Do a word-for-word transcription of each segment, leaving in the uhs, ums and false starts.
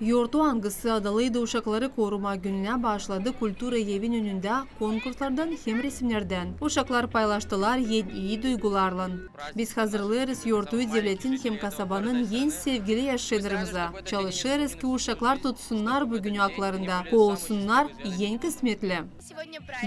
Yortu, angısı adalıydı Uşakları korumaa gününä, başladı kultura evin önündä konkurslardan hem resimnerdän. Uşaklar paylaştılar en ii duygularlan. Biz hazırlêêrız yortu devletin hem kasabanın en sevgili yaşayanlarımıza. Çalışêrız, ki uşaklar tutsunnar büünü aklarında, ki olsunnar en kısmetli.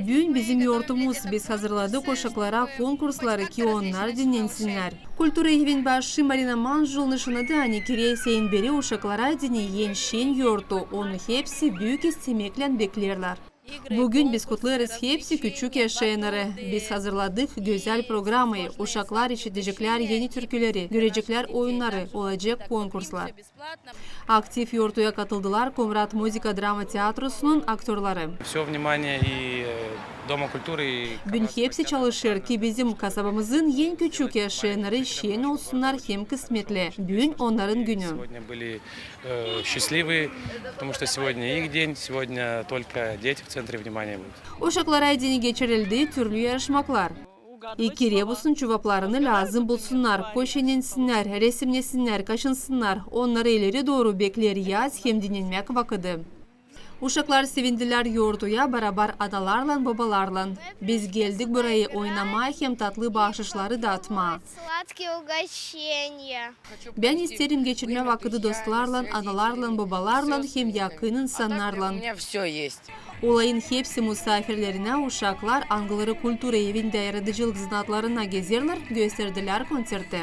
Büün bizim yortumuz, biz hazırladık uşaklara konkursları, ki onnar dinnensinnär. Kultura evin başı Marina Manjul nışannadı, ani kireysä en biri uşaklara dinneyin şen yortu, onu hepsi büük istemeklän bekleerlär. Büün biz kutlêêrız hepsi küçük yaşayannarı. Biz hazırladık gözäl programayı. Uşaklar işideceklär eni türküleri, göreceklär oyunnarı, olacek konkurslar. Aktiv yortuya katıldılar Komrat muzıka-drama teatrosunun aktörları. Всё внимание и, э, Дома культуры, и Büün hepsi çalışêr, ki bizim kasabamızın en küçük yaşayannarı şen olsunnar hem kısmetli. Büün onnarın günü. Сегодня были, э, счастливы, потому что сегодня их день, сегодня только дети в центре внимания будут. Uşaklara deyni geçirildi türlü yarışmaklar. İki rebusun cuvaplarını lääzım bulsunnar, köşelensinnär, resimnesinnär, kaşınsınnar. Onnarı ileri dooru bekleer yaz hem dinnenmäk vakıdı. Uşaklar sevindilär yortuya barabar analarlan, bobalarlan. Biz geldik burayı oynamaa hem tatlı baaşışları daatmaa. Сладкие угощения. Bän isteerim geçirmää vakıdı dostlarlan, analarlan, bobalarlan hem yakın insannarlan. У меня всё есть. Olayın hepsi musaafirlerinä uşaklar, angıları kultura evindä yaradıcılıq zanaatlarına gezerlär, gösterdilär konţerti.